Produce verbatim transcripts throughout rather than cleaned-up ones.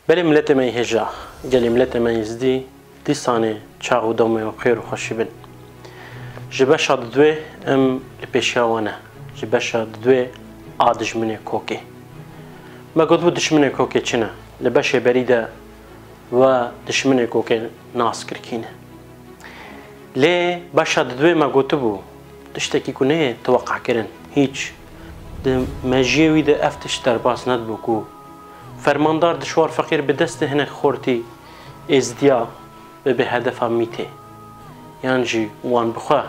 Belê miletê me yê hêja, gelê miletê me yê Êzidî, dîsanê çax û demê xêr û xweşî bin. Ji beşa didwê em li pêşiya we ne. Ji beşa didwê a dijminê kokê. Me gotibû dijminê kokê çi ne? Li beşê berî de we dijminê kokê nas kir kî ne. Lê beşa didwê me gotibû, tiştekî ku neyê teweqekirin, hîç. Di mejiyê wî de ev tişt derbas nedibû ku fermandar Dişwar Feqîr bi destê hinek xortî Êzidiya bibe hedefa mîtê. Yan jî wan bi xwe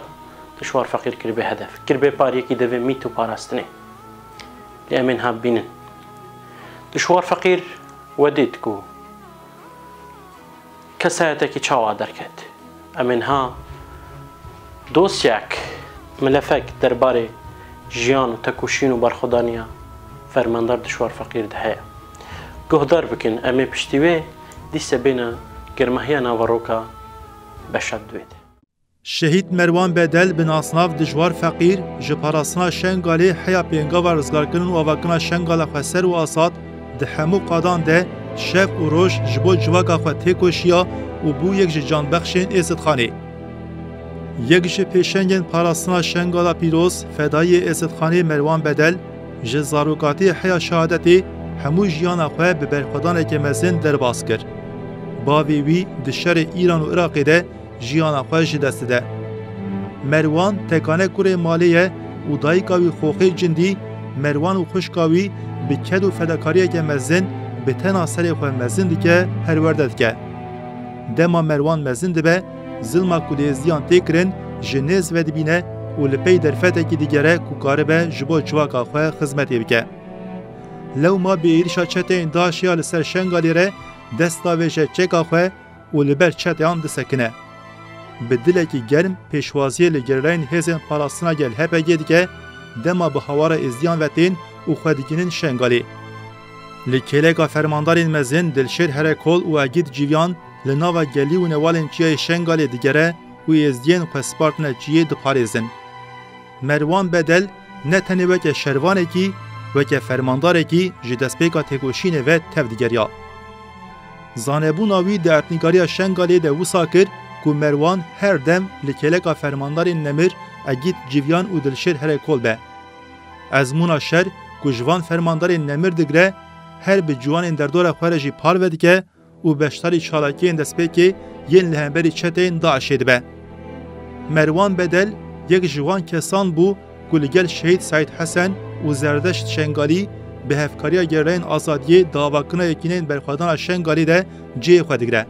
Dişwar Feqîr kiribe hedef. Kiribe pariyekî devê mît û parastinê. Lê em ê niha bibînin. Dişwar Feqîr we dît ku kesayetekî çawa derket. Em ê niha dosyek, milefek derbarê jiyan û tekoşîn û berxwedaniya fermandar Dişwar Feqîr de heye. Guhdar bikin, em ê piştî wê dîse bêne germehiya naveroka beşa didwê de. Şehîd Merwan Bedel bi nasnav Dijwar Feqîr ji parastina Şengalê heya pêngava rizgarkirin û avakirina Şengala xweser û azad di hemû qadan de şev û roj ji bo civaka xwe têkoşiya û bû yek ji canbexşên Êzidxanê. Yek ji pêşengên parastina Şengala Pîroz, fedayiyê Êzidxanê Merwan Bedel, ji zarokatiyê heya şehadetê hemû jiyana xwe bi berxwedaneke mezin derbas kir. Bavê wî di şerê Îran û Iraqê de jiyana xwe ji dest dide. Merwan tekane kurê malê ye û dayika wî Xoxê Cindî, Merwan û xwişka wî bi ked û fedakariyeke mezin bi tena serê xwe mezin dike, perwerde dike. Dema Merwan mezin dibe, zilma ku li Êzidiyan tê kirin ji nêz vedibîne û li pey derfetekî digere ku karibe ji bo civaka xwe xizmetê bike. Lewma bi êrîşa çeteyên DAIŞê ya li ser Şengalê re dest davêje çeka xwe û li ber çeteyan disekine. Bi dilekî germ pêşwaziyê li gerîlayên Hêzên Parastina Gel, H P G, dike, dema bi hawara Êzidiyan ve tên û xwe digihînin Şengalê. Li kêleka fermandarên mezin Dilşêr Herekol û Egîd Cîvyan li nava gelî û newalên Çiyayê Şengalê digere û Êzdiyên xwe spartine çiyê diparêzin. Merwan Bedel ne tenê weke şervanekî, weke fermandarekî ji destpêka têkoşînê ve tev digeriya. Zanebûna wî di erdnîgariya Şengalê de wisa kir ku Merwan her dem li kêleka fermandarên nemir Egîd Cîvyan û Dilşêr Herekol be. Ezmûna şer ku ji van fermandarên nemir digre, her bi ciwanên derdora xwe re jî parve dike û beşdarî çalakiyên destpêkê yên li hemberî çeteyên DAIŞê dibe. Merwan Bedel yek ji wan kesan bû ku li gel Şehîd Seîd Hesen û Zerdeşt Şengalî bi hevkariya gerîlayên azadiyê di avakirina yekîneyên berxwedana Şengalê de cihê xwe digire.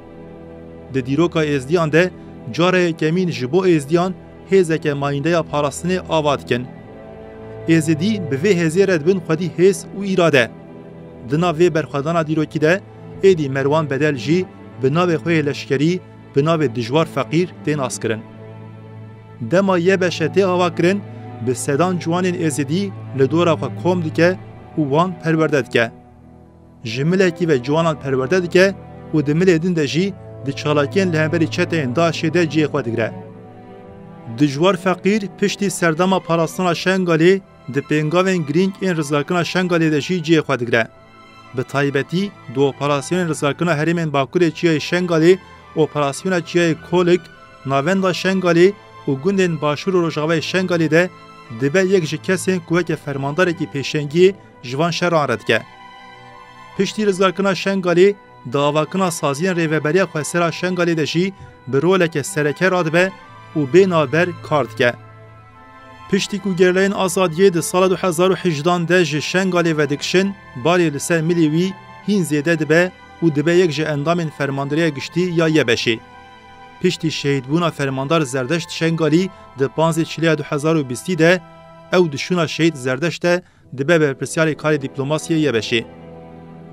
Di dîroka Êzdiyan de cara yekemîn ji bo Êzdiyan hêzeke mayînde ya parastinê ava dikin. Êzidî bi vê hêzê re dibin xwedî hêz û îrade. Di nav vê berxwedana dîrokî de êdî Merwan Bedel jî bi navê xwe yê leşkerî, bi navê Dijwar Feqîr tê naskirin. Dema Y B Ş tê avakirin, bi sedan ciwanên Êzidî li dora xwe kom dike û wan perwerde dike. Ji milekî ve ciwanan perwerde dike û di milê din de jî di çalakiyên li hemberî çeteyên DAIŞê de cihê xwe digire. Dijwar Feqîr piştî serdema parastina Şengalê di pêngavên girîng ên rizgarkirina Şengalê de jî cihê xwe digire. Bi taybetî di operasyonên rizgarkirina herêmên Bakurê Çiyayê Şengalê, operasyona Çiyayê Kolik, Navenda Şengalê û gundên Başûr û Rojavayê Şengalê de dibe yek ji kesên ku weke fermandarekî pêşengiyê ji van şeran re dike. Piştî rizgarkirina Şengalê, di avakirina saziyên Rêveberiya Xwesera Şengalê de jî bi roleke sereke radibe û bê navber kar dike. Piştî ku gerîlayên azadiyê di sala du hezar û hejdehan de ji Şengalê vedikişin, barê li ser milê wî hîn zêde dibe û dibe yek ji endamên Fermandariya Giştî ya Y B Şê. Piştî şehîdbûna Fermandar Zerdeşt Şengalî di panzdê Çilîya du hezar û bîstî de, ew di şûna Şehîd Zerdeşt de dibe berpirsiyarê karê dîplomasiyê Y B Şê.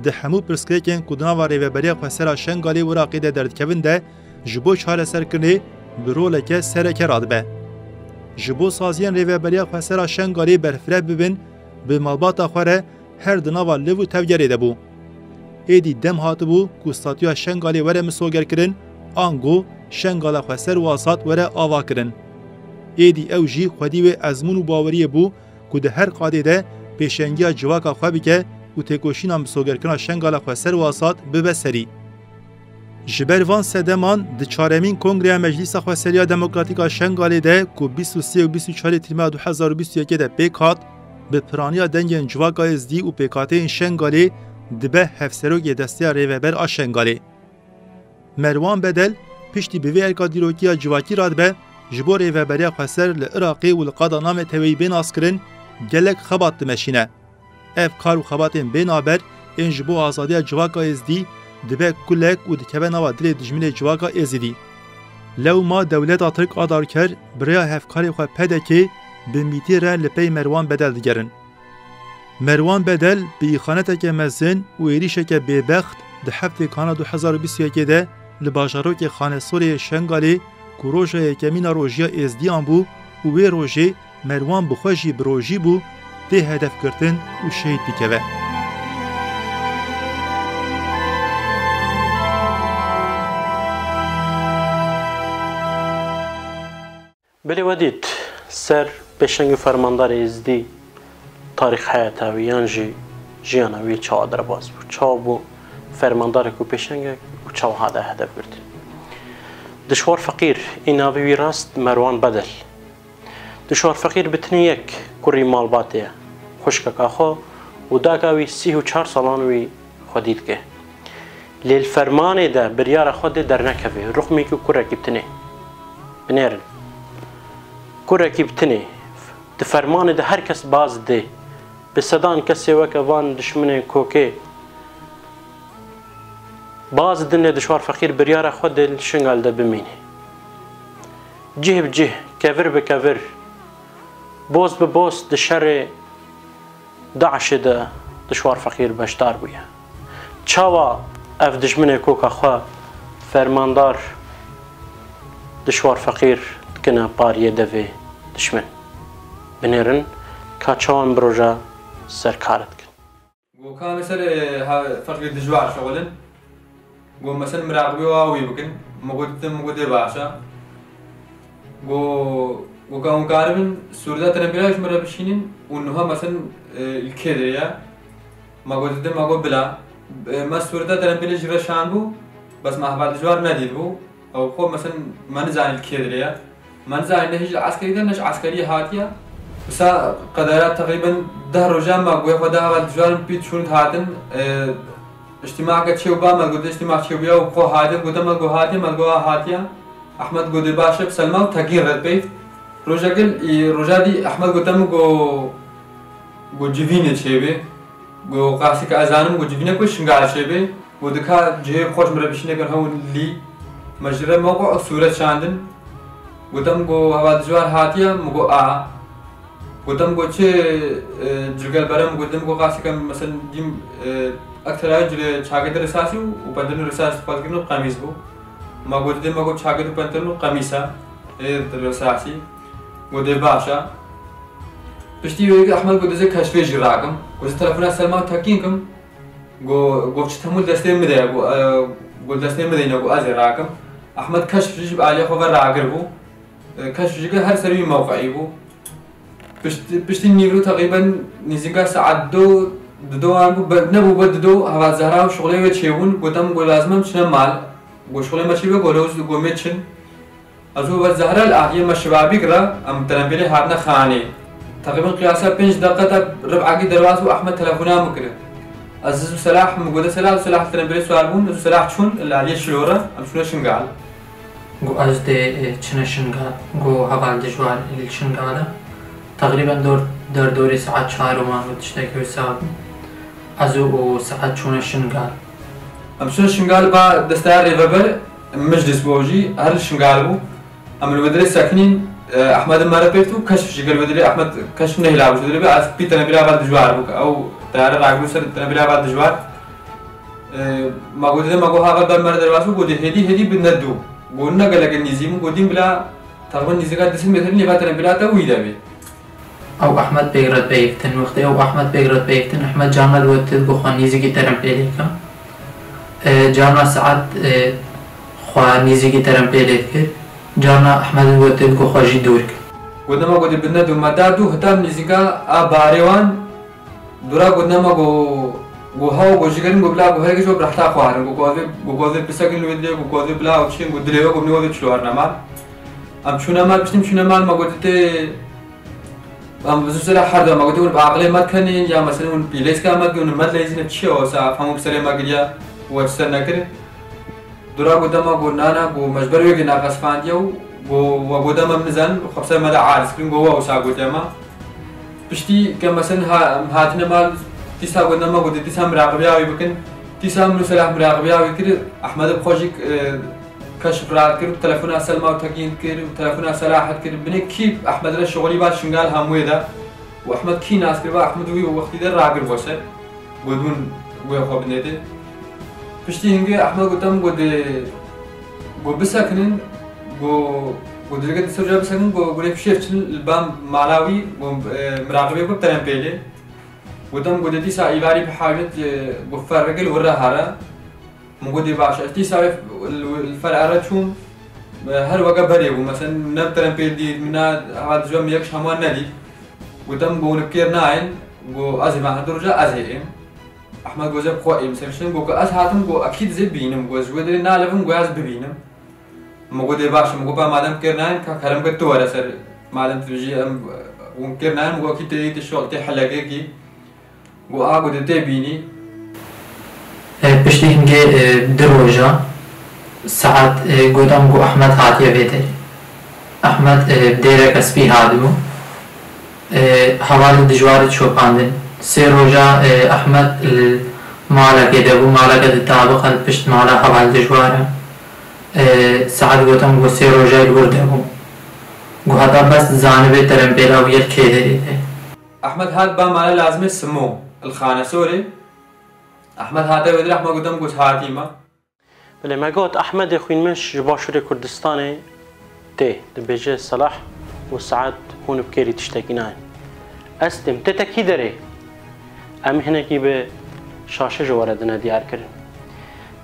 Di hemû pirsgirêkên ku di nava Rêveberiya Xwesera Şengalê û Iraqê de derdikevin de, ji bo çareserkirinê bi roleke sereke radibe. Ji bo saziyên Rêveberiya Xwesera Şengalê berfireh bibin, bi malbata xwe re her di nava liv û tevgerê de bû. Êdî dem hatibû ku statûya Şengalê were misogerkirin, ango Şengala Xweser û Azad were avakirin. Êdî ew jî xwedî wê ezmûn û baweriyê bû ku di her qadê de pêşengiya civaka xwe bike û têkoşîna misogerkirina Şengala Xweser û Azad bibe serî. Ji ber van sedeman di çaremîn Kongreya Meclîsa Xweseriya Demokratîk a Şengalê de ku bîst û sê û bîst û çarê Tîrmeha du hezar û bîst û yekê de pêk hat, bi piraniya dengên civaka êzdî û pêkhateyên Şengalê dibe hevserokê Desteya Rêveber a Şengalê. Merwan Bedel piştî bi vê erka dîrokî ya civakî radibe, ji bo rêveberiya xweser li Iraqê û li qada naneteweyî bê naskirin, gelek xebat dimeşîne. Ev kar û xebatên bê navber ên ji bo azadiya civaka êzdî dibe kulek û dikeve nava dilê dijminê civaka êzidî. Lewma dewleta Tirk a darker bi rêya hevkarê xwe P D K'ê bi mîtî re li pey Merwan Bedel digerin. Merwan Bedel bi îxaneteke mezin û êrîşeke bêbext di heftê Kana du hezar û bîst û yekê de li bajarokê Xanesorê yê Şengalê ku roja yekemîn a rojiya êzdiyan bû û wê rojê Merwan bi xwe jî bi rojî bû, tê hedefgirtin û şehîd dikeve. Belê we dît, ser pêşeng û fermandarê êzdî tarîx heyata wî yan jî jiyana wî çawa derbas bû, çawa bû fermandarek û pêşengek û çawa hate hedefgirtin. Dişwar Feqîr, ê navê wî rast Merwan Bedel. Dişwar Feqîr bi tenê yek kurî malbatê ye, xwişkeka xwe û daka wî sî û çar salan wî xwedî dike. Lê li fermanê de biryara xwe dê dernekeve, ruxmekî û kurekî bi tenê. Binêrin. Kurekî bi tenê. Di fermanê de her kes baz dê. Bi sedan kesê weke van dişminên kokê baz didin, lê Dişwar Feqîr biryara xwe dê li Şingal de bimîne. Cih bi cih, kevir bi kevir, boz bi boz di şerê DAIŞê de Dişwar Feqîr beşdar bûye. Çawa ev dijminê koka xwe fermandar Dişwar Feqîr dikine pariyê devê dişmin? Binêrin ka çawa em bi roja ser kar dikin. Go ka em ser, e, ha, Feqîr Dijwar şixulin. Go, mesen, miraqibê wa wî bikin. Min got, min got, dê baş e. Go, go ka hûn karibin sûreta tenebîra ji min re bişînin û niha, mesen, e, li kê de ye? Ma got, dê, ma got, bila. E, me sûreta tenebîrê ji re şandbû, bes me heval Dijwar nedîtbû. Ew xwe, mesen, me nizanî li kê de ye. Me nizanî ne hîç li eskerî de, ne ji eskeriyê hatiye. Wisa qedera teqrîben deh rojan me goya xwe da heval Dijwar, pî çûn hatin, e, îctîmaka çêbû ba me, gote îctîma çêbûya û xwe hatin, gote me go hatiye, me go ha hatiye. Ehmed go dê baş e, bi selma û tekîn re peyv. Rojek î, roja dî Ehmed gote min go, go civînê çêbê. Go qasî ke ez zanim, go civînek wê Şingal çêbê. Go dika cihê xweş min re bişîne kin hewn lî. Me ji re mewqe û sûret şandin. Gote min go heval Dijwar hatiye, min go a. Gote min go çi, e, cilgelbere, min gote min go qasî ke, mesen, dîm, e, ekterayê cilê çakê de risasî û, û pentenû risas xwaz kirin û qemîs bû. Ma gote dê me go çakê de pentenû qemîsa, ê risasî. Go dê baş e. Piştî wê Ehmed go dizê keşfê jî rakim. Go dizê telefona Selma tekîn kim. Go, go çi temû destê min de ye, go, e, go destê min de yine, go ez ê rakim. Ehmed keşf jî bi aliyê xwe ve ragir bû. E, keşf jî her serî wî mewqeî bû. Pişt-, piştî nîvro teqrîben nîzîka saet do, dido an bû, be-, nebû be dido, heval Zehra û şixulê wê çêbûn, gote min go lazim e em çine mal. Go şixulê me çi be, go lewz, go mê çin. Ez û Zehra li aliyê me şibabîk re, em terempêlê hatine xanê. Teqrîben qiyasa pênc deqe te rib'ekî derbas bû, Ehmed telefona min kir. Ez û Selah, min gote Selah, Selah terempêlê siwar bûn, ez û Selah çûn li aliyê şilo re, em çûne Şingal. Go ez dê, e, çine Şingal. Go heval Dijwar li Şingal e. Teqrîben dor-, derdorê saet çar û wan û tiştekî wisa bû. Ez û, û saet çûne Şingal. Em çûne Şingal ba desteya rêveber, meclis bû jî, her li Şingal bû. Em li wê derê sekinîn, e, Ehmed me re pêk bû, keşf jî gel wê derê, Ehmed keşf nehîla bû ji wê derê, ez pî tenebîra heval Dijwar bû, ew teyare ragirî ser tenebîra heval Dijwar. E, ma got dê, ma got heval ber me re derbas bû, got dê hêdî, hêdî bi ne dû. Got ne gelek nîzî min, got dîm bila, teqrîben nîzîka du sed metre nêva tenebîra te wî de bê. Ew Ehmed pêk re peyivtin. Wextê ew Ehmed pêk re peyivtin, Ehmed carna li we dît ku xwe nîzîkî terempêlê ke. E, carna saet, e, xwe nîzîkî terempêlê dikir. Carna Ehmed li we dît ku xwe jî dûr kir. Got dema got bi ne dû me da dû heta nîzîka a barê wan dûra got dema got Go haw go jigerin go bila go herkes o brehta xwarin. Go kozê, go kozê pisekin li wê dilê, go kozê bila o çin, go dilê we go binê wê çilo herine mal. Em çûne mal, piştî em çûne mal, me gotê tê, em bi zû sera her da me gotê hûn bi aqilê me dikenîn, ya mesela hûn pîlêska me dikin, hûn me dileyzîne çi ye wesa, hemû bi serê me giriya, we ser nekirin. Dura go dema go nana go me ji ber wê gê naqesifandiye û go we go dema min nizanin xwe bi ser me de aciz kirin, go we wisa gotiye me. Piştî ke mesen ha-, em hatine mal, dîsa go dema go dîsa miraqibiya wî bikin. Dîsa min û Selah miraqibiya wî kir, Ehmed bi xwe jî, e, keşf rat kir, telefona Selma û Tekîn kir, telefona Selahet kir. Binê kî Ehmed re şixulî ba Şingal hemûyê de. Û Ehmed kî nas kir ba Ehmed wî wextî de ragir bo ser. Go dûn wê xwe binêdê. Piştî hingê Ehmed gotem go dê, go bisekinin, go, go dilge di ser ca bisekinin, go, go lê pişêr çin li ba mala wî, go, e, miraqibê go terempêlê. Gotem go dê dîsa îvarî bihawînet, e, go ferrege li wir re here. Min got dê baş e. Ez dîsa wê li, li fer ere çûm, e, her weke berê bû. Mesela ne terempêl dît, min na hava dijwa min yek ji hemû nedît. Gotem go hûn bi kêr nayên, go ez ê van her du roja ez ê êm. Ehmed go zê bi xwe êm ser şin, go ku ez hatim, go ekîd zê bînim, go ez ji wê derê nalevim, go ez bibînim. Min go dê baş e, min go ba madem kêr nayên, ka kerem ke tu were ser, madem tu jî em, hûn kêr nayên, min go ekîd tê, tê şol, tê helekekî. Go a go dê tê bînî. E, piştî hingê, e, du roja saet, e, gotem go Ehmed hatiye vê derê. Ehmed, e, bi dêreke spî hatibû. E, hevalê dijwar e çopandin. Sê roja, e, Ehmed li malekê de bû, maleke di tabiqa li pişt mala heval dijwar e. E, saet gotem go sê roja li wir de bû. Go heta bes zanibê terempêla wî ye li kê derê de. Ehmed hat ba mala lazimê Simo, li Xanesorê. Ehmed hate wê dirê, Ehmed gotem go ez hatî me. Belê, me got, Ehmedê xwînmiş ji Başûrê Kurdistanê tê, dibêje Selah û Sead hûn bi kêrî tiştekî nayên. Ez têm. Tê te kî derê? Em hinekî bi şaşê ji we re dine diyar kirin.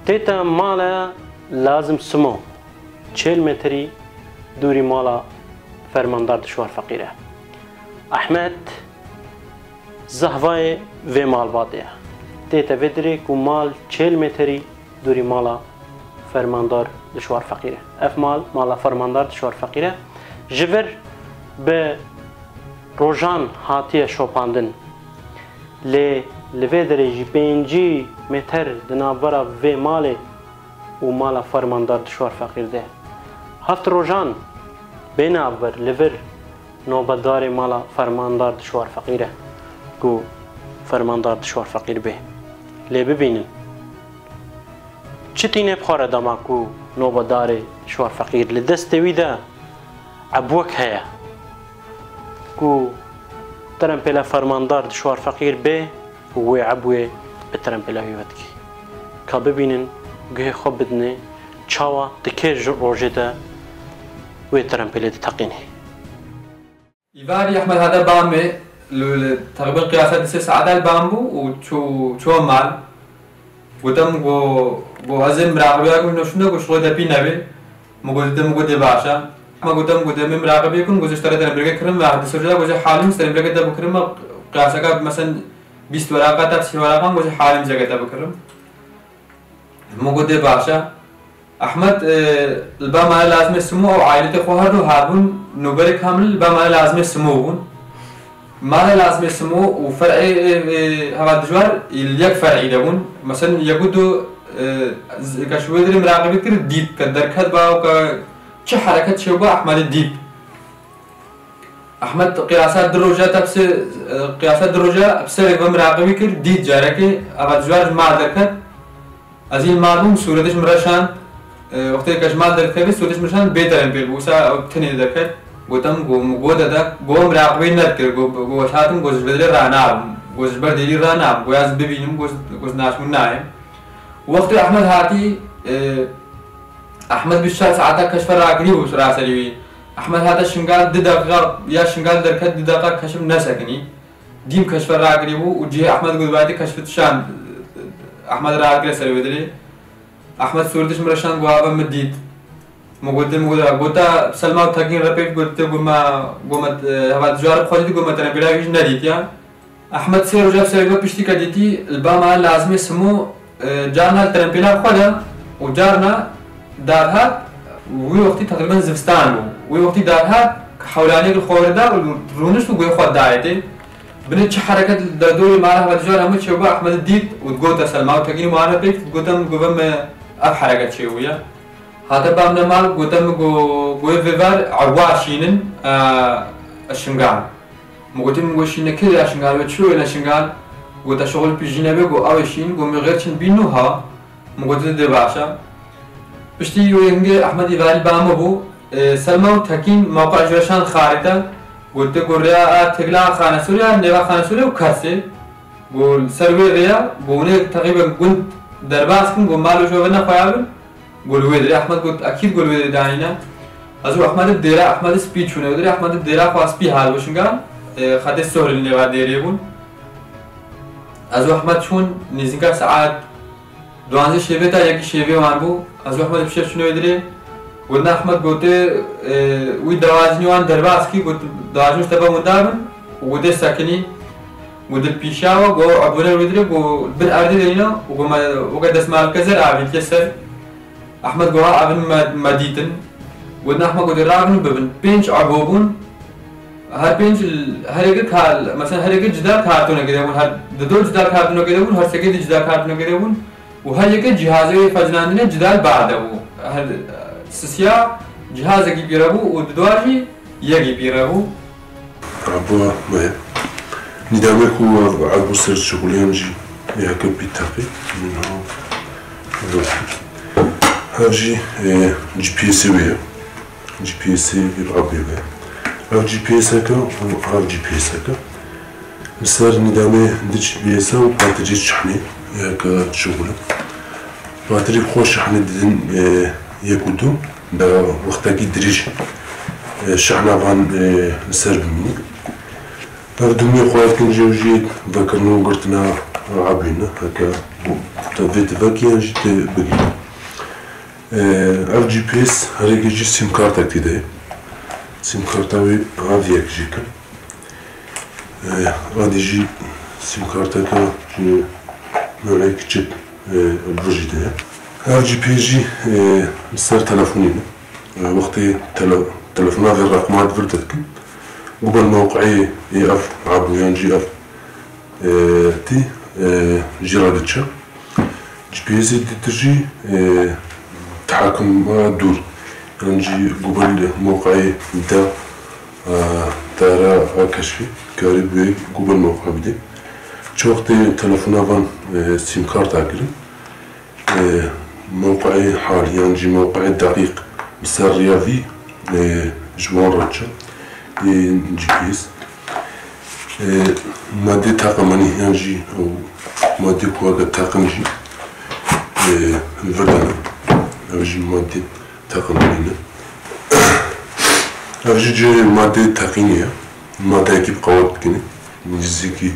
Tê te mala Lazim Simo, çil metrî dûrî mala Fermandar Dişwar Feqîr e. Ehmed zehvayê vê malbatê ye. Tê te vê dirê ku mal çil metrî dûrî mala Fermandar Dişwar Feqîr e. Ev mal, mala Fermandar Dişwar Feqîr e. Ji vir bi rojan hatiye şopandin. Lê li vê derê jî pêncî meter di navbera vê malê û mala Fermandar Dişwar Feqîr de. Heft rojan bê navber li vir nobedarê mala Fermandar Dişwar Feqîr e, ku Fermandar Dişwar Feqîr bê. Lê bibînin, çi tîne bi xwe re dema ku nobedarê Dişwar Feqîr li destê wî de ebwek heye, ku terempêla Fermandar Dişwar Feqîr bê û wê ebwê bi terempêla wî vedikê. Ka bibînin, guhê xwe bidinê, çawa di kê ji rojê de wê terempêlê diteqînê. Îvarî Ehmed hate bamê, li, li teqrîben qiyasa di sê saeta li bam bû û çû, çû mal. Gotem go, go ez ê miraqibiya ku hino şûnde ku şixulê depî nebê. Min got dê, min got dê baş e. Me gotem go dê min miraqibê kun, go ez ji te re dene birge kirim ve di soja go ez ê halim ji te re birge te bikirim, me qiyaseka mesen bîst weraqa, te sî weraqan, go ez ê halim jege te bikirim. Min got dê baş e. Ehmed, e, li ba mala lazimê Simo ew aîletê xwe her du hatibûn, nûberê kamil li ba mala lazimê Simo bûn. Mala lazimê Simo û fer'ê, e, e, heva dijwar, li yek fer'î de bûn. Mesen yek û du, e, z-, ke ji wê dirê miraqibî kir, dît ke derket ba û ke çi hereket çêbû, Ehmedê dît. Ehmed qiyasa du roja te bi se-, e, qiyasa du roja bi serê ve miraqibî kir, dît carekê, eva dijwar ji mal derket. Ez hîn mal bûm, sûretiş min re şand, e, wextê ke ji mal derkevê, sûretiş min re şand, bê terempêl bû, wisa ew tenê derket. Gotem, go, go dede, go miraqibê nedikir, go, go ez hatim, go ji bedrê ranabim, go ji ber dêrî ranabim, go ez bibînim, go, go naçim û nayêm. Wextê Ehmed hatî, e, Ehmed bîst çar saeta keşfe rakirî bû raserî wî. Ehmed hate Şingal du deqîqa, ya Şingal derket du deqîqa keşf nesekinî. Dîm keşfe rakirî bû û cihê Ehmed got, "Vaytê keşfê tu şand." Ehmed rakire ser wê dirê. Ehmed sûretiş min re şand, got, "Ava min dît." Min got, min got, gota Selma û Tekîn re pêk got, te got me, got me, e, heva dijwar bi xwe dît, got me te ne pêla wî jî nedîtiya. Ehmed sê roja bi serê xwe piştî ke dîtî li ba me lazimê Simo, e, carna li terempêla xwe de û carna derhat, wî wextî teqrîben zivistan bû. Wî wextî derhat, hewlaniyek li xwe were da û rûnişt û guhê xwe dayê tê. Binê çi hereket li derdorê mala ve dijwar hemû çêbû, Ehmedî dît û digote Selma û Tekîn û mala pêk digote min govê min ev hereket çêbûye. Hate ba min mal gote min go, goyê vê ver ewa şînin, e, şingan. Min gotî min go şîne kê ya şingan ve çi wêne şingan? Gote şoxul pîjîne bê go ew ê şîn, go min xêr çin bîn nû ha. Min gotî dê baş e. Piştî wê hingê Ehmedî verî ba min bû. E, Selma û Tekîn mewqeya ji weşan xarîte. Gote go rêya a tegla Xanesorê ya, nêva Xanesorê û Kersê. Go li ser wê rêya, go hûnê teqrîben gund derbas kin, go mal û jove nexweya bin. Go li wê dirê Ehmed got, ekîd go li wê dirê danîne. Ez û Ehmed dêra Ehmed spî çûne wê dirê, Ehmed dêra xwe spî hat weşingan, e, xetê sohrê li nêva dêrê bûn. Ez û Ehmed çûn nêzîka saet duanzê şêvê ta yekî şêvê wan bû. Ez û Ehmed bi şev çûne wê dirê. Gotina Ehmed gotê, e, wî dawajinî wan derbas kî, got, dawajin ji te ve winda bin û gotê sekinî. Got, dil pîşa we, got, ebûne wê dirê, got, bin erdê derîna û got, me, weke desmalke zer avîtiye ser. Ehmed got, ha, evin me, me dîtin. Gotina Ehmed gotê, ravin û bibin. Pênc ebo bûn. Her pênc, her yekê kar, mesela her yekê cida kartonekê de bûn. Her di do cida kartonekê de bûn, her sekê de cida kartonekê de bûn. Û her yekê cihazê wê fecnandinê cida li bar de bû. Her sisiya cihazekî pî re bû û di dua jî yekî pî re bû. Ebo me. Nîdamê ku ev ebo ser şixuliyan jî yeke pî teqî. Min ha. Ev jî, e, G P S wê ye. G P S ê wî rabê be. Ev G P S eke û ev G P S eke. Li ser nîdamê di G P S û patirî şihnê, yeke şixule. Patirî bi xwe şihnê didin, e, yek û du, da wextekî dirêj, e, şihna van, e, li ser bimîne. Ev dumê xwe dikin jê û jê vekirin û girtina rabîne, heke te vê tivekî yan jî tê bigî. Ev G P S herêkê jî sîm kartek tê de ye. Sîm karta wê ev yek jî kin. Ev dî jî sîm karteke ji newê kiçik, e, vir jî de ye. Ev G P S jî, e, li ser telefonê ne. E, wextê tele-, telefona vê reqma di vir de dikin. Guber mewqeyê ê ev ebo yan jî ev, e, tî, e, jê re diçe. G P S ê dîtir jî, e, tehakuma dûr, yan jî guber mewqeyê de, e, tara a keşfê, karê bi wê guber mewqe bidê. Çi wextê telefona van, e, sîm karta kirin, e, mewqeyê halî yan jî mewqeyê deqîq bi ser riya vî, e, ji wan re diçe, ê G P S. E, madê teqemanî yan jî ew madê ku weke teqim jî, e, li vir de ne. Ev jî madê teqemanî ne. Ev jî cihê madê teqînê ye. Madeyekî bi qewet dikinê. Nêzîkî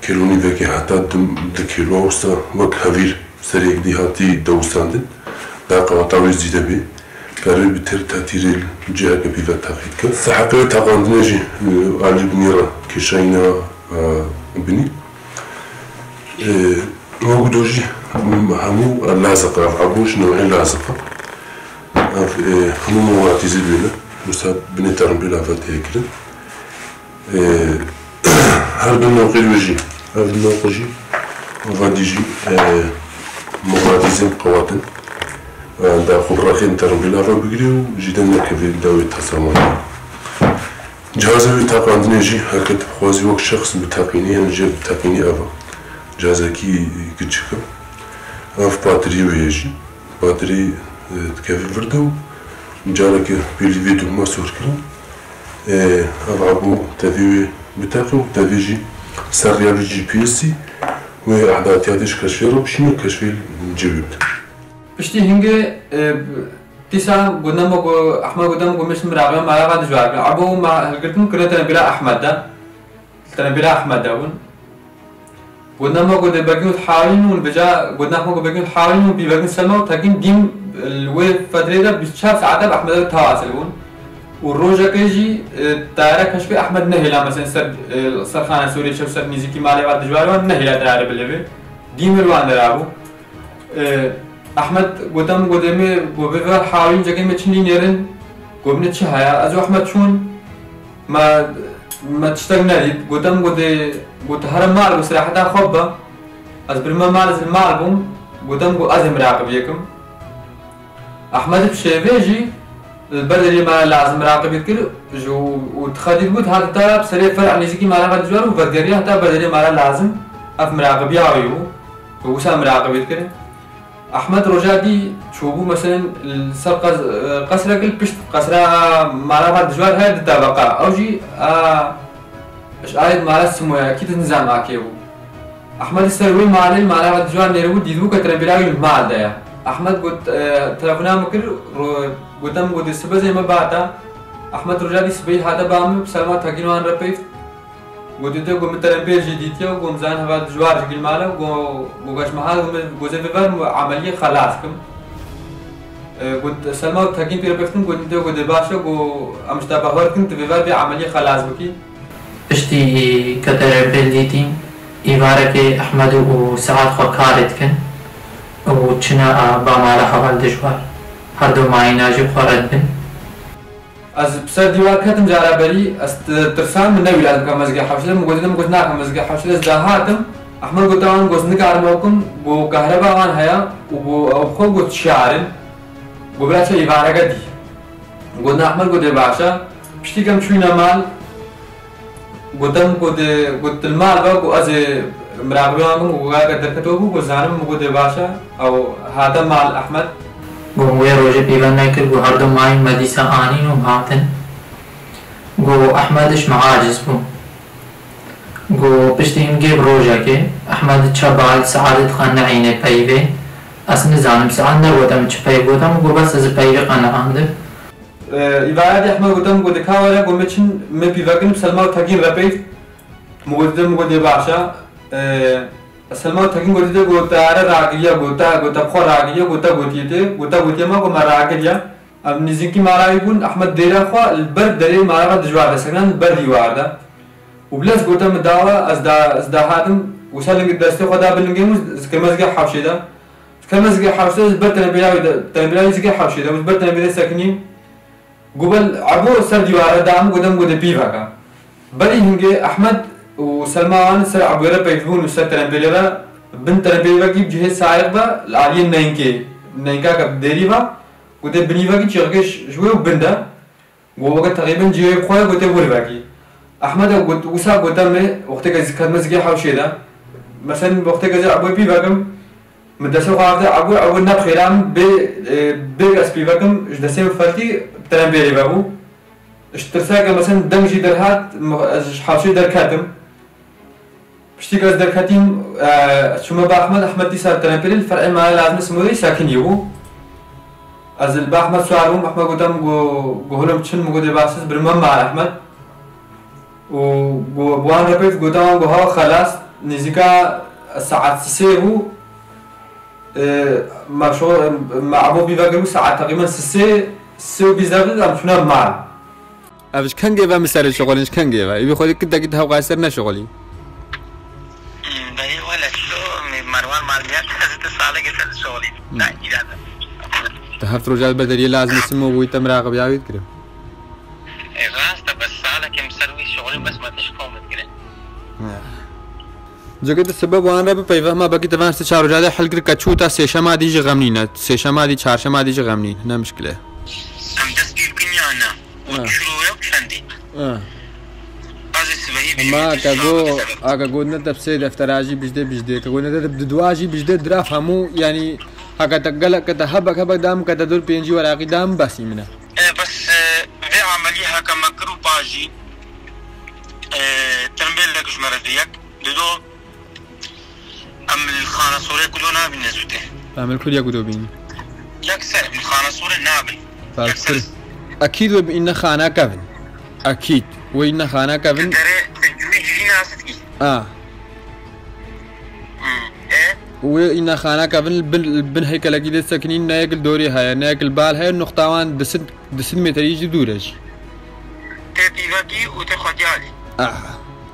kêlonî vekê heta du, du kêlo wisa wek hevîr serê yekdî hatî dewisandin. Da qeweta wê zîde bê. Karê bi têr tetîrê ciheke pî ve teqî dike. Seheqê wê teqandinê jî, e, alî binî re kêşayîna, e, binî. E, wek do jî hemû laziq e, ev ebo ji newê laziq e. Ev, e, hemû moxratîzê dibêne. Wisa binê terimbêla ve tê kirin. E, her du noqê wê jî, ev noqe jî, va dî jî, e, moxratîzên qewat in. E, da xwe bi rexên terimbêla ve bigirê û jî de nekevê dawê tesaman. Cihazê wê teqandinê jî, heke tu bixwazî wek şexs biteqînî, yan jî biteqînî ev e. Cihazekî kiçik e. Ev patirî wê ye jî. Patirî, e, dikeve vir de û careke pêlî vê dûma sor kirin. E, ev ebo tevî wê biteqe û tevî jî ser riya vî G P S ê wê ehdatiya dê ji keşfê re bişîne, keşfê cê wê bide. Piştî hingê, e, dîsa gotina me ku, Ehmed gotina me ku me ji miraqiya mala ve dijwar kir. Ebo me hilgirtin kirine tenebîla Ehmed de. Tenebîla Ehmed de bûn. Gotina me ku dê begîn û hawîn û bija gotina me ku begîn û hawîn û bî begîn Selma û Tekîn dîm li wê fetrê de bîst çar saete bi Ehmedê ve tewasil bûn. Û rojekê jî, e, tayare keşfê Ehmed nehêla, mesela ser, e, ser Xana Sûrê çew ser nêzîkî malê va dijwar wan nehêla tayare bileve. Dîmir wan derabû. E, Ehmed gotem, godê me, go vê ver hawîn cegê me çin lî nêrin. Go min çi haya? Ez û Ehmed çûn. Me, me tiştek nedît. Gotem, godê, got here mal, go seraheta xwe be. Ez birime mal, ez li mal bûm. Gotem, go ez ê miraqibiyê kim. Ehmed bi şêvê jî li ber deriyê me lazim miraqibî dikir, ji û, û dixedît got, hat heta bi serê fer'a nêzîkî mala ve dijwar û vegeriya heta ber deriyê me lazim ev miraqibiya wî bû. Û wisa miraqibî dikir. Ehmed roja dî çûbû, meselen, li ser qes-, qesrek li pişt qesra mala ve dijwar her di tebeqa. Ew jî, a, ji ayet mala Simoya, kî di nizam akê bû. Ehmed li ser wê malê, li mala ve dijwar nêribû, dîtibû ke trembêla wî li mal de ye. Ehmed got, e, telefona min kir, ro-, gote min, gotê, sibe zê me bata. Ehmed roja dî sibeyî hate ba min, bi Selma Tekîn wan re peyv. Gotê, te, got, min trembêl jî dîtiye û got, min zan heva dijwar ji gil male, got, got, gaş meha, got, min, got, zê biber, min emeliyê xelas kim. E, got, Selma û Tekîn pê re peyv dikin, got, te, got, dê baş e, got, em ji te behwer dikin, tu vê ver bê emeliyê xelas bikî. Piştî ke terepêl dîtîn, îvarekê Ehmed û Sead xwe karê dikin û çine a ba mala heval dijwar. Her du mayîna jî xwe re dibin. Ez bi ser dîwar ketim cara berî, ez ti-, tirsam, min newî lazim ke mezgê hewşê de, min gotî, min got, nakim mezgê hewşê de, ez dahatim. Ehmed gote wan, got, nikarim ew kim, got, kahreba wan heye û got, ew xwe, got, şiyarin. Got, bira çe îvareke dî. Got, na Ehmed, got, ê baş e. Piştî ke em çûyne mal, Gote min, got, ê, got, tu li mal be, got, ez ê miraqibiya wan bikim, got, gaveke derketiwe bû, got, zanim, min got, ê, baş e. Ew hate mal Ehmed. Got, wê rojê pîve nekir, got, her du mayîn me dîsa anîn û hatin. Got, Ehmed ji me aciz bû. Got, piştî hingê bi rojekê, Ehmed çe bal Seadê dixwe neîne peyvê. Ez nizanim, Sead negote min çi peyv gote min, got, bes ez ê peyvê qeneqandim. E, îvaretê Ehmed gote min, got, ka were, got, me çin, me pîvekin, bi Selma û Tekîn re peyv. Min got, min got, ê, baş e. E, Selma û Tekîn gotî te, got, te here ragiriye, got, te, got, te bi xwe ragiriye, got, te gotiye te, got, te gotiye me, got, me ragiriye. Em nêzîkî mala wî bûn, Ehmed dêra xwe li ber derê mala re dijwar de sekinan, li ber dîwar de. Û bilez gote min dawa, ez da, ez dahatim, wisa ling destê xwe da bi lingê min, ez kirme zigê hewşê de. Kirme zigê hewşê de, ez ber tenebêla wî de, tenebêla wî zigê hewşê de, ez ber tenebêlê sekinî. Got, bel Ebo ser dîware da min, gote min, got, ê pîveke. Berî hingê Ehmed û Selma wan ser Eboyê re peyv bûn û ser terempêlê re, bin terempêlê vekî bi cihê sayiq ve, li aliyê neynkê, neynkake bi dêrî ve, got, ê binî vekî çîxekê ji, ji wê û bin de. Got, weke teqrîben cihê xwe ye, got, ê wir vekî. Ehmed e got, wisa gote me, wextê ke ez ketime zikê hewşê de. Mesen wextê ke ez ê Eboyê pîvekim, Min destê xwe avêt Ebo, Ebo ne bi xêra min bê, e, bê ez pîvekim, ji destê min feltî, terempêlê vebû. Ji tirseke, mesen deng jî derhat, ez ji hewşê derketim. Piştî ke ez derketîm, e, ez çûme ba Ehmed, Ehmed dîsa terempêlê li fer'ê me lazim Simorê sekinî bû. Ez li ba Ehmed siwar bûm, Ehmed gote min, got, got, holê min çin, min got, ê baş e, ez birime mal Ehmed. Û got, bi wan re peyv gote wan, got, hewa xelas, nêzîka saet sisê bû. E, me şo-, me Ebo pîve kiribû saet teqrîben sisê, sê û bîst deqîq em çûne mal. Ev ji kengê ve min serê şixulin, ji kengê ve. Î wî xwedî kitekî tu hewqayî ser neşixulî. Hmm, belê wele ço, Merwan malmiya, ez tu salekê ser şixulî. Hmm. Da îrade. Tu heft roja ber deriyê lazim Simo bûyî te miraqibiya wî dikirim. E, rast e, bes salekê min ser wî şixulî, bes me tişt kom dikirin. Ya. Ceke tu sebeb wan re bipeyve, hema bekî te van sê çar roja de hel kir, ke çû ta sêşema dî jî xem nîne. Sêşema dî, çarşema dî jî xem nîn. Ne mişkil e. Em dest pê bikin ya ne? Ha. Û çiro yok çendî. Ha. Bazı sibehî bir Hema şey ke çağırdı go, sebep. Aka go ne te bi sê deftera jî bijdê bijdê. Ke go ne te bi dua jî bijdê, diraf hemû, yani, haka te gelek ke te hebek hebek dam, ke te dur pêncî weraqî dam, besî min e. E, bes, e, vê ameliyê haka me kir û pa jî, e, tembêlek ji me re diyek. Dido, em li Xana Sorê ku do nabîne zû tê. Em li Kurya ku do bîn. Yekser, em li Xana Sorê nabin. Yekser. Ekîd we bi înne xana kevin. Ekîd. We înne xana kevin. Derê, tu cûyî jî nas dikî. A. Hmm. E? We înne xana kevin, bin, bin heykelekî de sekinîn, ne yek li dorê heye, ne yek li bal heye, nuqtawan di sed, di sed metreyî jî dûr e jî. Pîvekî û tê xwediyalî. Ah,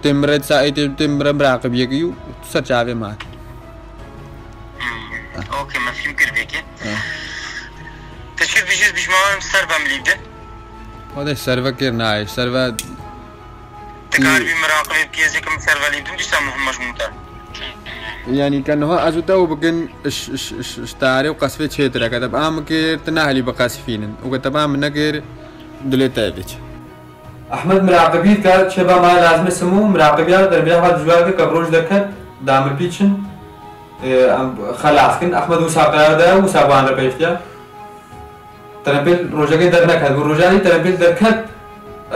tê min re saetê, tê min re miraqibiyekî û tu ser çavê ma. Hmm, okey, me fîm kir vêkê. Ha. Te çi bijîz bijmarim ser ve milî bidin? Xwedê serve kir nayê, serve Ti karibî miraqibê bikê, zêkim serve lî bidin, dîsa muhim mejmû te. Yanî ke niha ez û te û bikin iş, iş, iş, iş tarê û qesfê çêtir e, ke te bi am kir, tu nehelî biqesfînin. Û ke te bi am nekir, dilê te vêç. Ehmed miraqibî dike, çêba ma lazim e simo, miraqibî ya, derbîya xwe dijwar dike, ke bi roj derket, da min pîçin, e, em xelas kin. Ehmed wisa qerar de, wisa wan re pêştiya. Terempêl rojekê derneket, û roja dî terempêl derket,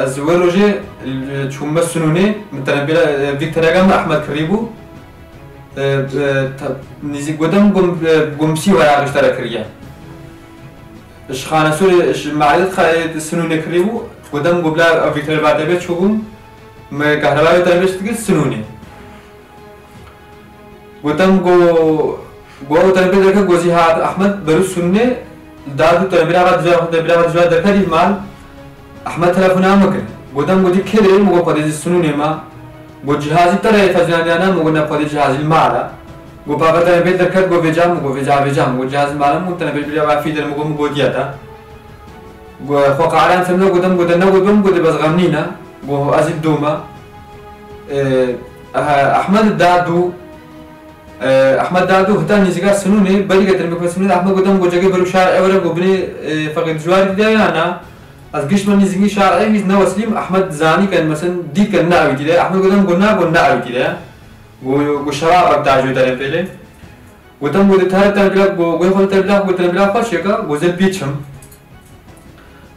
ez wê rojê, e, çûme Sinûnê, min terempêla, e, vî terega min Ehmed kirî bû. E, e, ta-, nîzî-, gotem gom-, e, gomsî wera xiştara kiriye. Ji Xanesorê, ji Me'edet Xayê Sinûnê kirî bû, gotem go bila ev vî tereba te bê çûbûm, me kehreba wê te bê dikir Sinûnê. Gotem go, go ew tenbê derket, go zî hat Ehmed berû Sinûnê, li dad û tenbêra xwe dijwar, xwe tenbêra xwe dijwar derketî mal. Ehmed telefona min kir. Gotem go dî kê de yî? Min go xwedê zî Sinûnê ma. Go cihazî te re ye, te zî nandiyana? Min go ne, xwedê cihazî li mal e. Go paqe tenbê derket, go vêca? Min go vêca, vêca. Min go cihazî mal e, min go tenbê bîra va fî der, min go, min go diye te. Go, xwe qaran ser min gotem, gote ne, gotem, gote bes xem nîne. Go ez ê dûme. E, eh, Ehmed Dadû, e, Ehmed Dadû heta nêzîka Sinûnê, berî ke tenbê Sinûnê, Ehmed gotem, go cegê berû şar ewre, go binê, e, feqê dijwarî dide ya na. Ez gişt me nêzîkî şar e, hîç newesilîm, Ehmed zanî ke, mesen dît ke ne ewî dide. Ehmed gotem, go na, go ne ewî dide. Go, go şeva bak dajû derê pêlê. Gotem, go de tare tenbila, go, go xwe tenbila, go tenbila xwe çêka, go zel pîçim.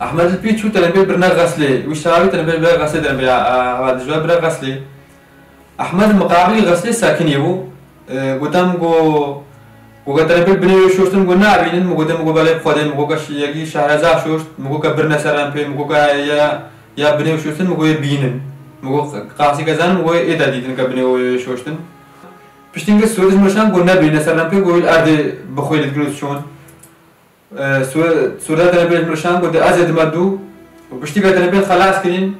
Ehmed li pî çû tenebê birine xeslê. Wî şawî tenebê bire xeslê tenebê, a, a, dijwar bire xeslê. Ehmed miqabilî xeslê sekinî bû. E, gotem go, go ke tenebê binê wê şoştin go nabînin, mi gotem go belê xwedê, mi go ke ş-, yekî şehreza şoşt, mi go ke birine ser em pê, mi go ke ya, ya binê wê şoştin, mi go yê bînin. Mi go qasî ke zanin, mi go yê êta dîtin ke binê wê şoştin. Piştî ke Sûrij mirşan go nebîne ser em pê, go erdê bi xwe lê dikin û çûn. E, Sû-, Sûrda tenebêl mirşan gote, "Ez ê dime dû." Û piştî ke tenebêl xelas kirîn,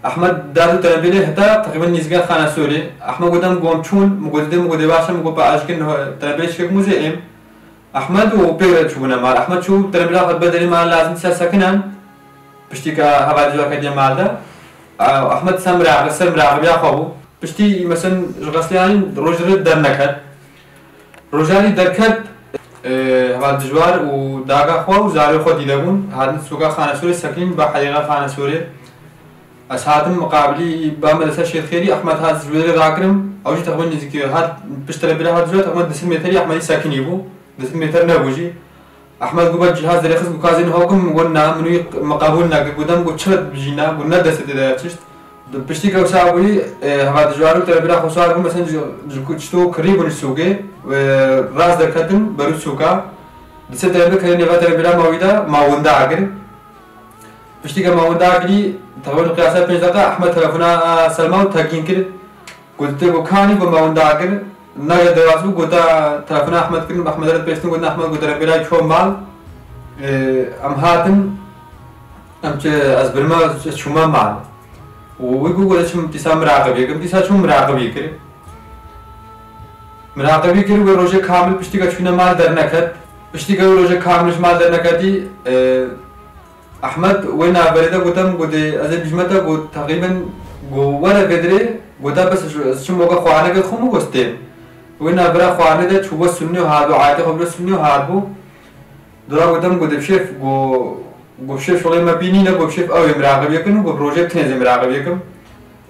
Ehmed da dû tenebêlê heta teqrîben nêzîka Xana Sorê. Ehmed gotem, "Gom çûn." Mi gote, "Dê," mi gote, "Baş e." Mi got, "Pa aşkin tenebêl şikek muzê êm." Ehmed û pê re çûbûne mal. Ehmed çû tenebêla xwe bederî mal lazim ser sekinen. Piştî ke heval dijwar ketiye mal de. E, Ehmed ser miraqi-, ser miraqibiya xwe bû. Piştî, mesen, ji xeslê anîn roj re derneket. Rojanî derket, e, heval dijwar û daga xwe û zarê xwe dîde bûn. Hatin sûka Xanesorê sekinîn ba hedîqa Xanesorê. Ez hatim miqabilî ba medresa Şêxêrî, Ehmed hat ji wê rakirim. Ew jî teqrîben nêzîkî hat pişt tenebêla hat dijwar, teqrîben du sed metrî Ehmedî sekinî bû. Du sed metr nebû jî. Ehmed got, "Ba cihaz derêxist, got, ka ez ê niha kim?" Got, "Na, min wî me qebûl nekir." Gotem, got, "Çi bijîna?" Got, "Ne destê te de ye tişt." Piştî ke wisa bûyî, e, heval dijwar û tenebêla xwe sar bû, mesen ji, ji ku-, çito kirî bûn ji sûkê, e, rast derketin berû sûka. Di ser tenebê kerê nêva tenebêla ma wî de, ma winda kir. Piştî ke ma winda kirî, teqrîben qiyasa pênc deqa, Ehmed telefona, e, ser ma û tekîn kir. Got, "Tê got kanî?" Got, "Me winda kir." Nayê derbas bû, gota telefona Ehmed kirin, Ehmed re pêştin, gotin, "Ehmed," got, "Tenebêla çû mal. Ee, em hatin, em çi, ez birime, ez çûme mal." Û wî got, "Got çim dîsa miraqibiyê kim." Dîsa çû miraqibiyê kir. Miraqibiyê kir, wê rojê kamil piştî ke çûne mal derneket. Piştî ke wê rojê kamil ji mal derneketî, ee, Ehmed wê navberê de gotem, gotê, "Ez ê bijime te," got, "teqrîben," got, "were vê dirê," gota, "bes ez çim weke xwarineke xwe min got stêm." Wê navbera xwarinê de çû we Sunnî û hat bû, aîtê xwe bire Sunnî û hat bû. Dora gotem, gotê, "Bişêf," go, go, "bişêf şolê me pî nîne," go, "bişêf ew ê miraqibê kin," go, "bi rojê tenê zê miraqibê kim."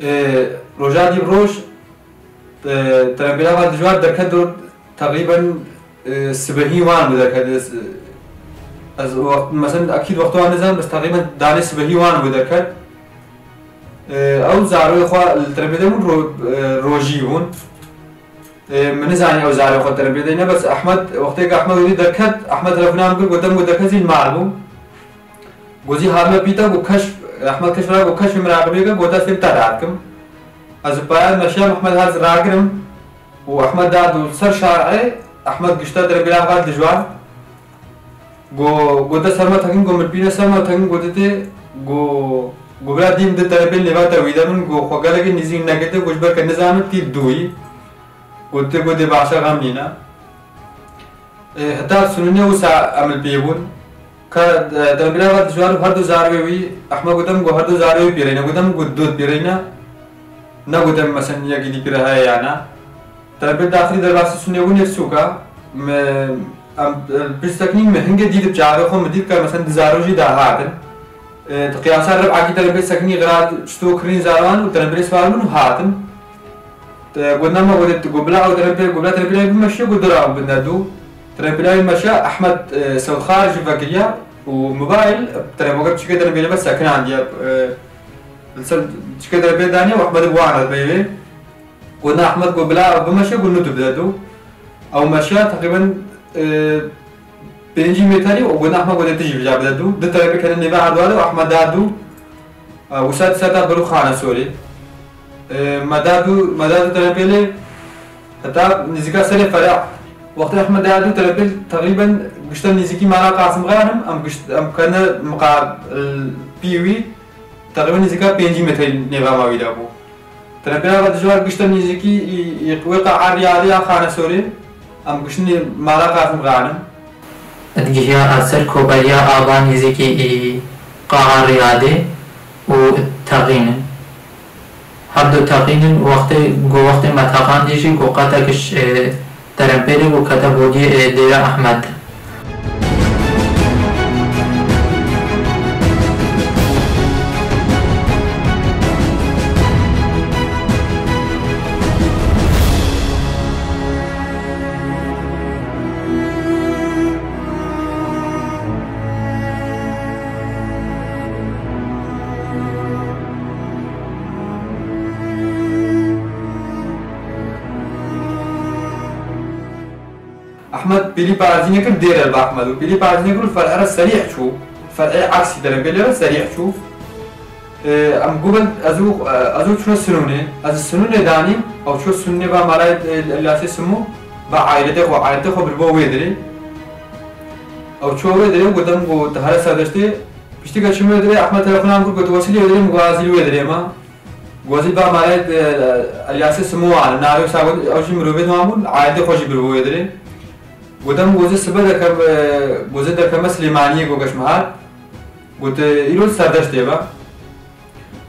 Ê, roja dî roj, Ee, tenebêla xwe dijwar derket do teqrîben, e, sibehî wan bû derket. Ez, ez wext, mesela, ekîd wexta wan nizanim, bes teqrîben danê sibehî wan bû derket. Ee, ew zarokê xwe li tenebê de bûn, ro-, e, rojî bûn. Ee, min nizanî ew zarokê xwe tenebê de ne, bes Ehmed, wextê ke Ehmed wî derket, Ehmed telefona min kir, gotem, got derket zî li mal bû. Gozî hatime pîta, got keşf, Ehmed keşf ra, got keşf miraqibê ke, got ez têm te rakim. Ez û paya meşiyam, Ehmed hat ragirim û Ehmed da du ser şar'ê, Ehmed gişta tenebêla xwe dijwar. Go, gote serma tekin, go min pîne serma tekin, gote tê, go, Go bila dîm di terepêl nêvata wî de min, go xwe gelekî nêzîk nekete, go ji ber ke nizanim tî dûyî. Go ti go dê başa xem nîne. E, heta sunûnê wisa em li pê bûn. Ka, e, terepêla va dijwar û her du zarwê wî, Ehmed gote min go her du zarwê wî pîreyne, gote min go dot pîreyne. Ne gote min, mesen, yekî dî pîre heye ya ne. Terepêl daxilî derbasî sunê wî nêv sûka. Me, em, e, pişt sekinî me hingê dî di çavê xwe, me dît ke, mesen, di zarok jî dahatin. E, di qiyasa rib'akî terepêl sekinî xirat çito kirîn zaran û terepêlê swar bûn û hatin. Te, go nema, go dê, go bila, go terepêl, go bila terepêla wî bimeşe, go dora bin de dû. Terepêla wî meşe, Ehmed, e, Sewxar jî vekiriya û mobayl, terepêl, çike terepêlê me sekinandiye, e, li ser çike terepêl daniye û Ehmed bi wan re peyvê. Go ne Ehmed, go bila bimeşe, go nû tu bide dû. Ew meşe teqrîben, e, pêncî metrî û go ne Ehmed, go dê tu jî vija bide dû. Di terepêl kene nêve erdware û Ehmed da dû. E, wisa di seta bir û xane sorê. E, me da dû, me da dû terepêlê heta nêzîka serê fera. Wextê Ehmed da dû terepêl teqrîben gişta nêzîkî mala Qasim Xan im, em gişt, em kene miqar, e, pî wî. Teqrîben nêzîka pêncî metrê nêva ma wî de bû. Terepêla va dijwar gişta nêzîkî î, î wê qa'a Riyadê ya Xanesorê, em giştinê mala Qasim Xan im. Digihiya ser koberiya ava nêzîkî î qa'a Riyadê û teqînin. Her du teqînin wextê, go wextê me teqandî jî go qetek ji, e, terepêlê û kete bodiyê, e, dêra Ehmed de. Ehmed pêlî parêzî nekir, dêr el bi Ehmed û pêlî parêzî nekir û fer'e re serîh çû. Fer'ê eksî derê pêlê re serîh çû. Ee, em gubin, ez û, ez û çûne sinûnê. Ez sinûnê danîm, ew çû sinûnê va malayê, e, Elyasê Simû, va aîletê xwe, aîletê xwe birbo wê dirê. Ew çû wê dirê, gotem ku tu here serdeştê. Piştî ke çûm wê dirê, Ehmed telefonan kir, got, Wesîlê wê dirê, min got, Azîl wê dirê ma. Gozî ba malê, e, Elyasê Simowan, navê wisa got, ew jî mirovê wan bûn, aîdê xwe jî biribû wê dirê. Gotem gozê sibe dekem, e, gozê derkeme Silêmaniyê, got geşme hat. Got, e, îro serdeştê be.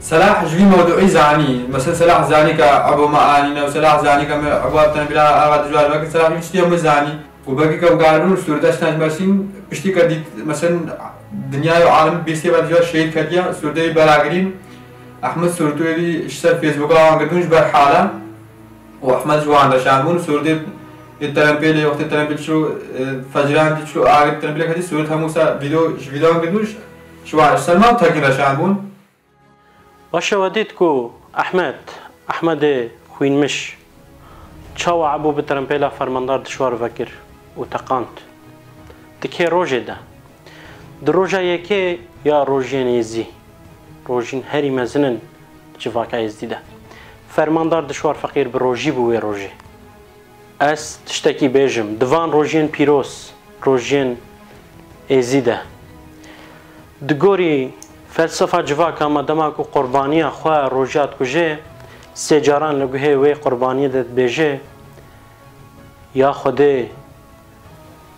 Selah ji vî mewduî zanî. Mesela Selah zanî ke ebo me anîne û Selah zanî ke me ebo tene bila ava dijwar veke. Selah vî tiştî hemû zanî. Ku belkî ke ew garibin û sûrete şina ji me şîn, piştî ke dît, mesen dinyayê û alemî bîstê ve dijwar şehîd ketiye, sûretê wî bera girîn. Ehmed sûretê wî ji ser Facebooka wan girtin ji ber hala. Û Ehmed ji wan re şan bûn, sûretê ê terempêlê, wextê terempêl çilo, e, fecran dî çilo agir terempêlê ketî, sûret hemû sa vîdeo, ji vîdeoyan girtin û ji, ji wan, ji ser me û tekin re şan bûn. Baş e, we dît ku Ehmed, Ehmedê Xwînmiş çawa ebû bi terempêla fermandar dişwar vekir û teqand. Di kê rojê de? Di roja yekê ya rojiyên êzî, rojîn herî mezin in civaka êzdî de. Fermandar dişwar feqîr bi rojî bû wê rojê. Ez tiştekî bêjim, di van rojiyên pîroz, rojiyên êzî de, di gorî felsefa civaka me, dema ku qurbaniya xwe rojiya dikuje, sê caran li guhê wê qurbaniyê de dibêje, Ya Xwedê,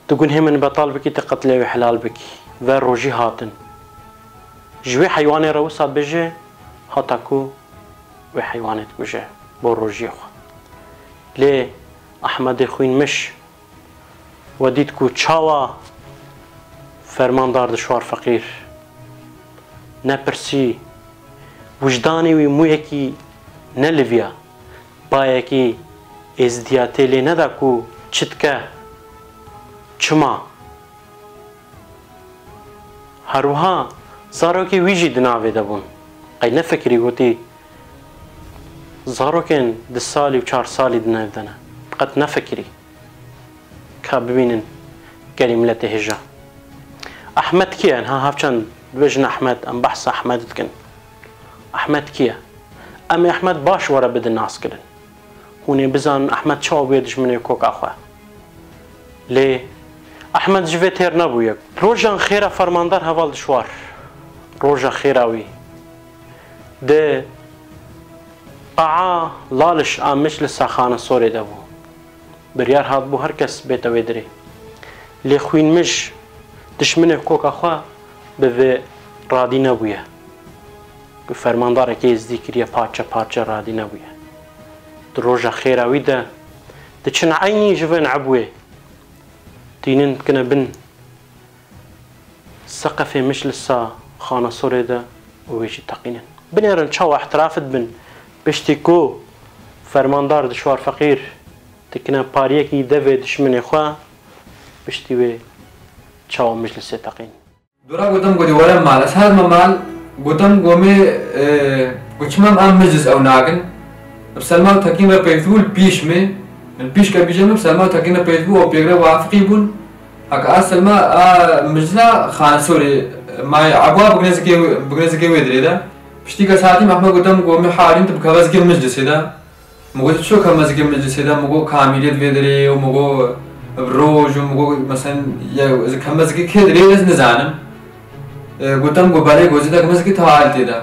tu gunhê min betal bikî, tu qetlê wê helal bikî. Ve rojî hatin. Ji wê heywanê re wisa dibêje, hata ku wê heywanê dikuje bo rojiyê xwe. Lê Ehmedê Xwînmiş we dît ku çawa fermandar dişwar feqîr nepirsî, wijdanê wî mûyekî neliviya, bayekî êzidiyatê lê neda ku çi dike, çima. Her wiha zarokê wî jî di navê de bûn. Qey nefikirî, gotî, zarokên du salî û çar salî di nav de ne. Qet nefikirî ka bibînin gelî miletê hêja. Ehmed kî ye? Niha hevçend dibêjin Ehmed, em behsa Ehmed dikin. Ehmed kî ye? Em ê Ehmed baş were bidin naskirin. Hûn ê bizanin Ehmed çawa bûye dijminê koka xwe. Lê Ehmed ji vê têr nebûye. Rojan xêra fermandar heval dişwar. Roja xêra wî. Di qaa laliş a meclisa Xanesorê de bû. Biryar hatibû her kes bête wê dirê. Lê xwînmij dişminê koka xwe bi vê radî nebûye. Ku fermandarekê êzdî kiriye parçe parçe radî nebûye. Di roja xêra wî de diçin eynî ji vên ebwê tînin dikine bin seqefê meclisa Xanesorê de û wê jî teqînin. Binêrin çawa îtiraf dibin piştî ku fermandar Dişwar Feqîr dikine pariyekî devê dişminê xwe, piştî wê çawa meclisê teqîn. Dora gotim ku dê were mal. Ez hatime mal, gotim ku me, e, ku çima em a meclis ew nakin. Bi Selma û Tekîn re peyv bû li pîş me. Li pîş ke bîje me bi Selma û Tekîn re peyv bû û pêk re wafiqî bûn. Heke a Selma a meclisa Xanesorê, mayê Ebwa bi ginezikê wê, bi ginezikê wê dirê de. Piştî ke ez hatîm Ehmed gotim ku me harîn tu bi kevez ke meclisê de. Min got, çi kemezikê meclisê de, min got, kamîliyet vê dirê û min got, roj û min got, mesela, ya, ez kemezikê kê dirê ez nizanim. E, gotim, got, belê, got, zêde kemezikê tehaltê de.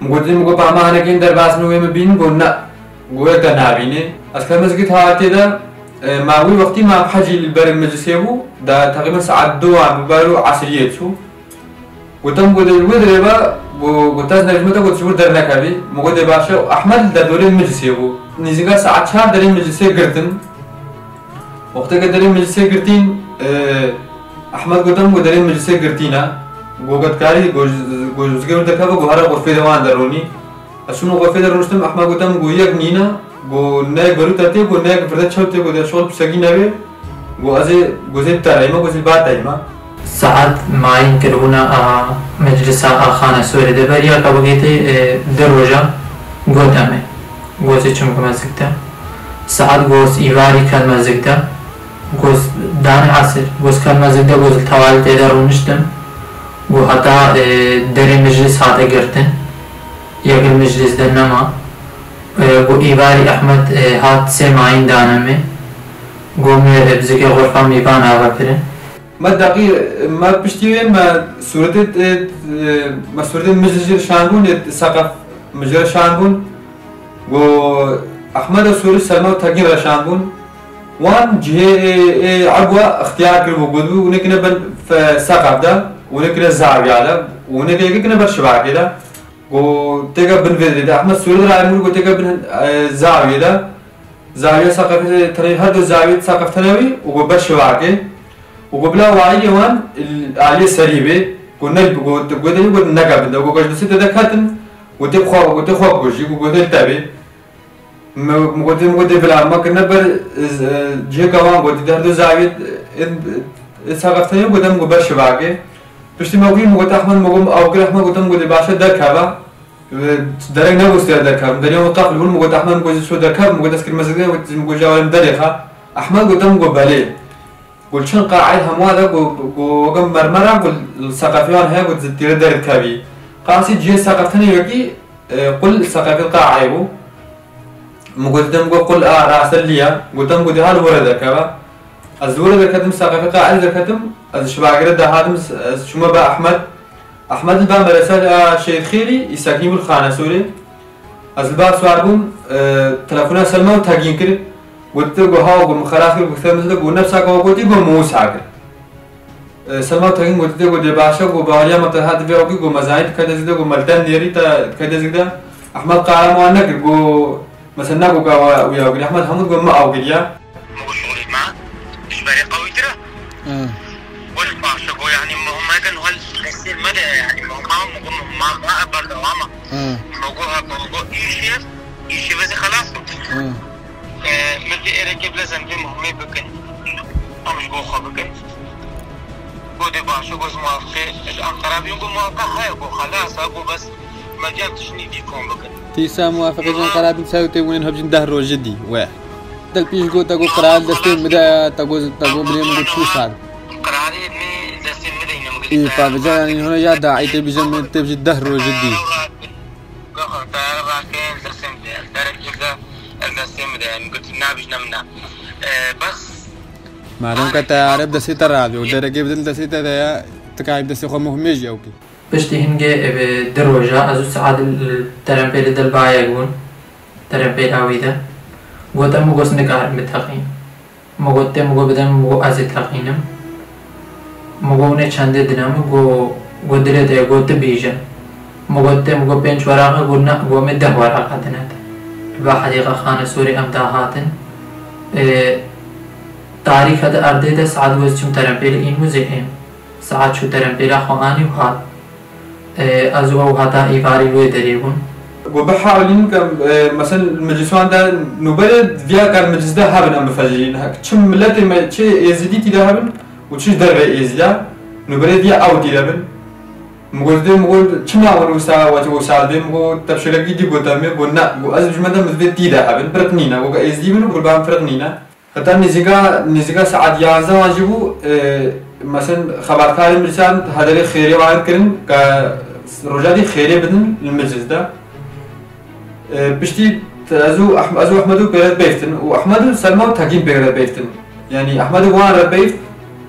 Min got, min got, pa ma hinekên derbas min wê min bînin, got, ne. Got, yek de nabînê. Ez kemezikê tehaltê de, e, ma wî wextî ma hecî li ber meclisê bû, da teqrîben saet duan bû, ber û esriyê çû. Gotim, got, li wê dirê be, got, got, ez nerjmeta, got, ji wir dernekevî. Min got, dê baş e, Ehmed li derdorê meclisê bû. Nîzîka saet çar derê meclisê girtin. Wexteke derê meclisê girtîn, e, Ehmed, gotim, got, derê meclisê girtîne. Got, got, karî, got, got, ji wir derkeve, got, here xurfê de wan derûnî. Ez çûm xurfê de rûniştim, Ehmed gotim, got, yek nîne, got, ne yek berû te tê, got, ne yek vir de çew tê, got, ya şol pisegî nebe, got, ez ê, got, zê tereyme, got, zê ba teyme. Saet mayîn kiribûna a meclisa a Xanesorê de beriya ke bigêtê, e, di roja got em ê. Got zê çimkime zik de. Saet got îvarî kelme zik de. Got danê esir, got kelme zik de, got tewalê tê de rûniştim. Got heta, e, derê meclis hate girtin. Yek li meclis de nema. E, got îvarî Ehmed, e, hat sê mayîn dane me. Got me, e, bi zikê xurfa mîvan ava kirin. Me deqî, me piştî wê me sûretê, e, e, me sûretê meclis jî şanbûn, e, seqef meclis şanbûn. Got Ehmed û sûret Selma û Tegîn re şanbûn. Wan cihê, e, e, Ebwa ixtiyar kiribû, gotibû, hûn ê kine ber fe-, seqef de, hûn ê kine zawiya de, hûn ê kine ber şibakê de. Got têke bin vê dirê de. Ehmed Sûrî de rayê mir got têke bin, e, zaviyê de. Zawiya seqefê tenê, her du zaviyê seqef tenewî û got ber şivakê. Û got bila wayîrê wan, aliyê serî bê. Got ne, got, got, got neke bin de. Got gajnusî te de ketin. Got tê xwe, got tê xwe bikujî. Got got te bê. Me, me gotê, me gotê bila me kirine ber, e, cihêka wan gotî, di her du zaviyê, e, e, seqef tenê, gote min got ber şivakê. Piştî me wî, me got Ehmed, me got ew kir, Ehmed gote min gotê baş e derkeve. E, derek nebû sê derkeve. Min derya min qefil bûn, me got Ehmed, min got ço derkev, me got ez kir mezgê, got, min got ji awa min derê xe. Ehmed gote min got belê. Got çend qaê hemû de got, got weke mermera, got seqefê wan heye, got têre derdikevî. Qasî cihê seqef tenê wekî, e, qul seqefê qaê bû. Min got, dem got qul a rasteliya. Gote min got hal were derkeve. Ez were derketim, seqefê qaê derketim. Ez şibagire de hatim, ez çûme ba Ehmed. Ehmed li ba meresa a Şehîd Xêrî, îsekî bû li Xanesorê. Ez li ba siwar bûm, e, telefona Selma û Tegîn kir. Got, te got, hawa got, min xelas kir, got, te min zide, got, nefsa ka gotî, got, min wisa kir. E, Selma û Tegîn got, te got, dê baş e, got, baweriya me te hat vê awkî, got, me zanî, dikey dezgî de, got, me li ten nêrî, te dikey dezgî de. Ehmed qala me wan nekir, got, mesela, ne got, ka wa, wî awkir. Ehmed hemû got, me awkiriya. Min got, şixulê me, ji berê qewîtir e. Hı. Got, baş e, got, yanî, muhim e, got, hal destê me de, yanî, muhim e, min got, muhim e, me berdewam e. Hı. Min got, hep, min got, îşev, îşev ez ê xelas kim. Hı. E, min vê êrekê bila zengê muhimê bikin. Em ji bo xwe bikin. Got, dê baş e, got, ez muwafiqê ji Enqera bînim, got, muwafiqa heye, got, xelas e, got, bes me diyan tiştî dî kom bikin. Tîsa muwafiqê ji Enqera bîn ser û tê wînin hebjin deh rojî dî, we. Te pîş got, te got, qirarê destê min de, te got, te got, bilê min got, çû sal. Qirarê min destê min de yine, min Î, pa vêca, yanî, hona ya daî tê bîje min tê bîje deh rojî dî. Teyare rakin, destê min de, derek girde, el destê min de, min got, nabîjne min ne. E, bes. Madem ke teyare bi destê te rabe û derekê bidin destê te de ya, tu kayî bi destê xwe muhimê jî ew kî. Piştî hingê eve di roja ez û Sead li terempêlê de li ba yek bûn, terempêla wî de. Gote min, got nikarim biteqînim. Min got tê, min got bide min, min got ez ê teqînim. Min got hûn ê çendê dine min, got, got dilê te ye, got tu bîje. Min got tê, min got pênc weraqa, got ne, got min deh weraqa dine te. Li ba hedîqa Xanesorê em dahatin. Ê, tarî kete erdê de, Sead got ez çim terempêlê, êm û zê êm. Sead çû terempêla xwe anî û hat. Ê, ez û ew heta îvarî li wê derê bûn. Got bihawilîn ke, e, meselen li mecliswan de nûberê viya ke li meclis de hebin em bifecirîn. Hek çi miletê me, çi êzidî tî de hebin û çi ji dervê êzî de, nûberê viya ew tî de bin. Min got dê, min got çima hûn wisa, wisa dibê? Min got tevşirekî dî got em ê. Got ne, got ez bijme de min divê tî de hebin, firq nîne. Got ke êzidî bin û kurban firq nîne. Heta nêzîka, nêzîka saet yanzdeh wan jî bû, e, meselen xebatkarên meclisan hederê xêrê wan dikirin ke rojadî xêrê bidin li meclis de. E, piştî te-, ez û Ehm-, ez û Ehmed û pêre peyvtin û Ehmed û Selma û Tekîn pêre peyvtin. Yanî Ehmed û wan re peyv,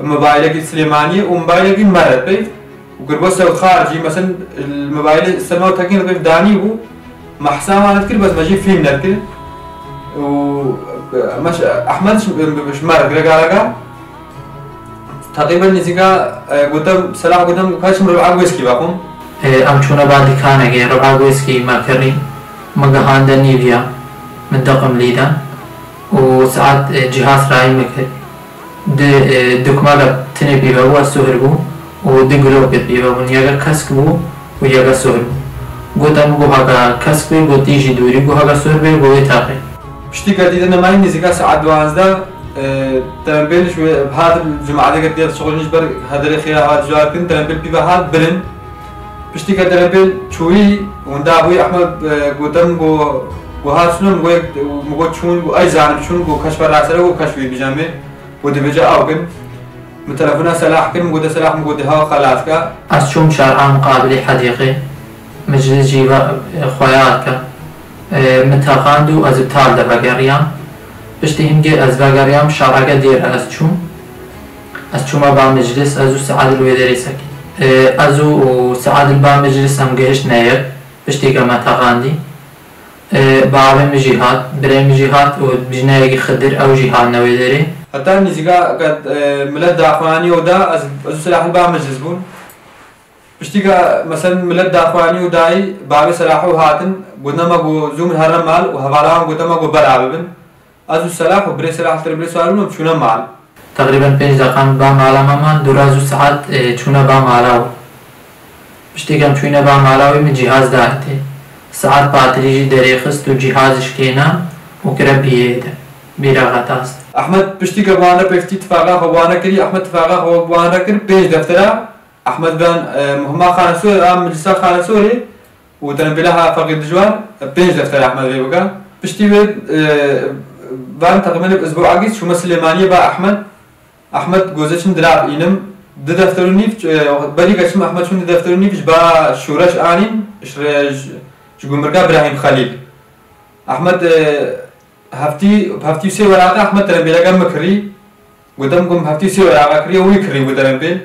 mobaylekî Silêmaniyê û mobaylekî me re peyv. Û kirbo sewtxar jî, meselen, li mobaylê Selma û Tekîn re peyv danî bû. Me hesaba nedikir, bes me jî fîm nedikir. Û me ji Ehmed ji, ji me re girek araka. Teqrîben nêzîka, e, gotem, Selah gotem, ka çim rib'a wêskî vexwim. E, em çûne ba dikanekê, rib'a wêskî me kirî. Me gihande nîviya, min deqim lî da. Û saet, e, cihaz rayî me kir. Di, e, dukmala tinê pîve bû, ez suhir bû û di gulokê pîve bûn. Yeke kesk bû û yeke suhir bû. Got em, got heke kesk bê, got tî jî dûrî, got heke suhir bê, got wê teqê. Piştî ke dîtin nemayî nêzîka saet duwazdeh, e, terempêl ji wê hat, cemaetê ke diya şixulîn ji ber hederê xêra hat juar kirin, terempêl pîve hat birin. Piştî ke terempêl çûyî, winda bûyî Ehmed, e, gotem, got, got hat şûn, got yek, got çûn, got ey zanim çûn, got keşfa rasere, got keşf wî bijemê. Got dibêje ew kin. Min telefona Selah kir, min gote Selah, min got diha xelas ke. Ez çûm şer'a muqabilî hedîqê. Meclis jî ve, xweya ke. E, min teqand û ez bi tal de vegeriyam. Piştî hingê ez vegeriyam, şer'eke dêr ez çûm. Ez çûme ba meclis, ez û Sead li wê derê sekî. E, ez û, û Sead li ba meclis em gihiştine yek. Piştî ke me teqandî. E, bavê min jî hat, birê min jî hat û jineyekî Xidir, ew jî hatine wê derê. Heta nêzîka ke, e, milet daxuyanî û da, ez, ez û Selah li ba meclis bûn. Piştî ke, meselen, milet daxuyanî û dayî, bavê Selah û hatin, gotine me, got zû min here mal û hevala wan gote me, got bela bibin. Ez û Selah û birê Selah li terempêlê siwar bûn û çûne mal. Teqrîben pênc deqan ba mala me man, dûra ez û Sead, e, çûne ba mala wî. Piştî ke em çûyîne ba mala wî, min cîhaz dayê tê. Sead patirî jî derêxist û cîhaz jî kêna û kire bîyê de. Bîra xetast. Ehmed piştî ke bi wan re pêvtî tifaqa xwe bi wan re kirî, Ehmed tifaqa xwe bi wan re kir, pênc deftera Ehmed ben, e, muhima Xanesorê, a meclisa Xanesorê, û tenê bêleha Feqîr Dijwar, pênc defter Ehmed vê bike. Piştî wê, e, van teqrîben bi isbu'akî çûme Silêmaniyê ba Ehmed. Ehmed goze çim dirav înim. Di defter û nîv, e, berî ke çim Ehmed çûn di defter û nîv ji ba Şûreş anîn, ji re-, ji, ji gumrika Birahîm Xelîl. Ehmed, e, heftî, heftî û sê weraqa Ehmed tenê bêleke min kirî. Gotem ku min heftî û sê weraqa kiriye, wî kirî bû tenê bê.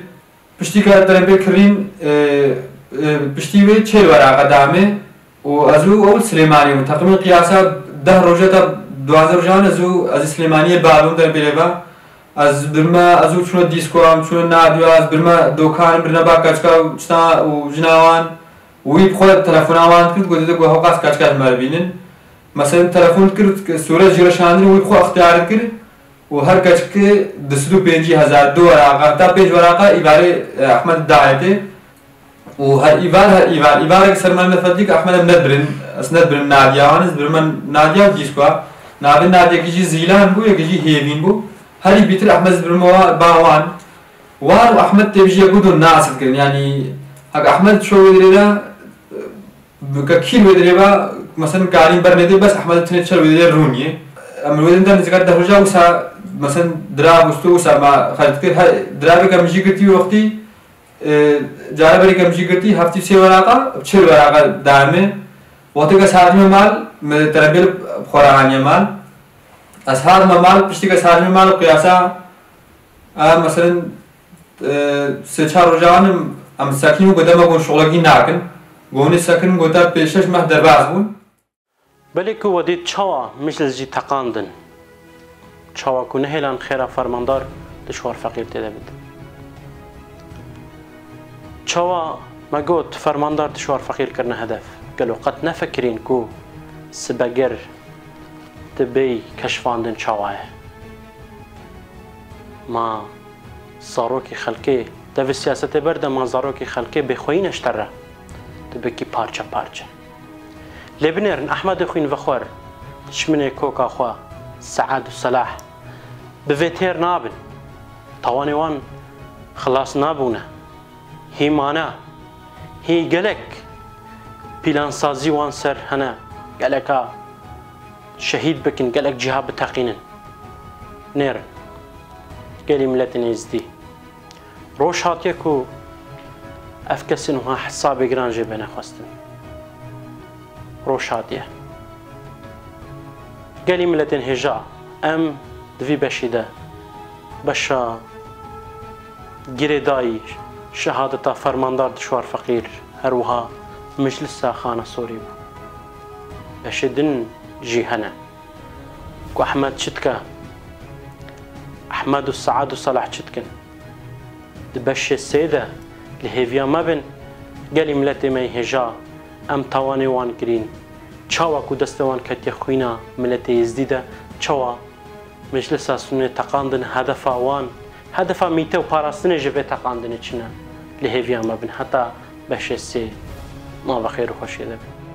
Piştî ke terempêl kirîn, e, e, piştî wê çêl weraqa dame û ez û ew Silêmanî bûn. Teqrîben qiyasa deh roja ta duwazdeh rojan ez û, ez ê Silêmaniyê bavim terempêlê ve. Ez birme, ez û çûne dîskoya, em çûne nadiya, ez birme dokan, birine ba keçika û çita û jina wan. Wî bi xwe telefona wan dikir, gote de ku hewqas keçika ji me re bînin. Meselen telefon dikir, sûret jê re şandin, wî bi xwe extiyar dikir. û her keçikê du sed û pêncî hezar, du weraqa, heta pênc weraqa îvarê, e, Ehmed dayê tê. Û her îvar, her îvar, îvarek ser me nefetîk Ehmed em nedbirin, ez nedbirim nadiya wan, ez birime nadiya û dîskoa. Navê nadiyekî jî Zîlan bû, yekî jî Hêvîn bû. Herî bîtir Ehmed ez birime wa, ba wan. Wan û Ehmed tê bijî yek û du nas dikirin. Yanî, hek Ehmed ço wê dirê re, Bi ke kîr wê dirê ve, meselen, karîn bernê dê, bes Ehmed tinê çer wê dirê rûniyê. Em wê din de nizika deh roja wisa, meselen, dira wistû wisa me xerc dikir. Her diravê ke min jî girtî wê wextî, e, care berê ke min jî girtî, heftî sê weraqa, çil weraqa dayê me. Wextê ke ez hatime mal, me terempêl bi xwe re aniye mal. Ez hatime mal, piştî ke ez hatime mal, qiyasa, e, meselen, e, sê çar roja wan im Em sekîn û ku dema ku şolekî nakin, ku hûn ê sekin ku te pêşeş meh derbas bûn. Belê ku we dît çawa Miclis jî teqandin. Çawa ku nehêlan xêra fermandar dişwar feqîr tê de bit. Çawa me got fermandar dişwar feqîr kirine hedef. Gelo qet nefikirîn ku sibeger dibêy keşfandin çawa ye. Ma zarokê xelkê, devê siyasetê berde, ma zarokê xelkê bêxweyî ne ji te re. Tu bikî parçe parçe. Lê binêrin, Ehmedê xwîn vexwer, çiminê koka xwe, Sead û Selah, bi vê têr nabin. Tawanê wan xilas nabûne. Hî mane, hî gelek pîlansazî wan ser hene, geleka şehîd bikin, gelek cîha biteqînin. Nêrin. Gelî miletên êzdî. Roj hatiye ku ev kesên wiha hesabê giran jê bêne xwestin. Roj hatiye. Gelî miletên hêja, em di vî beşî de beşa girêdayî şehadeta fermandar dişwar feqîr, her wiha Miclisa Xana Sorî bû. Beşê din jî hene. Ku Ehmed çi dike? Ehmed û Sead û Selah çi dikin? Di beşê sê de li hêviya me bin, gelî miletê me yê hêja, em tawanê wan kirîn. Çawa ku destê wan ketiye xwîna miletê Êzdî de, çawa Meclisa Sûnê teqandin, hedefa wan, hedefa mîte û parastinê ji vê teqandinê çi ne? Li hêviya me bin, heta beşê sê nava xêr û xweşiyê de bin.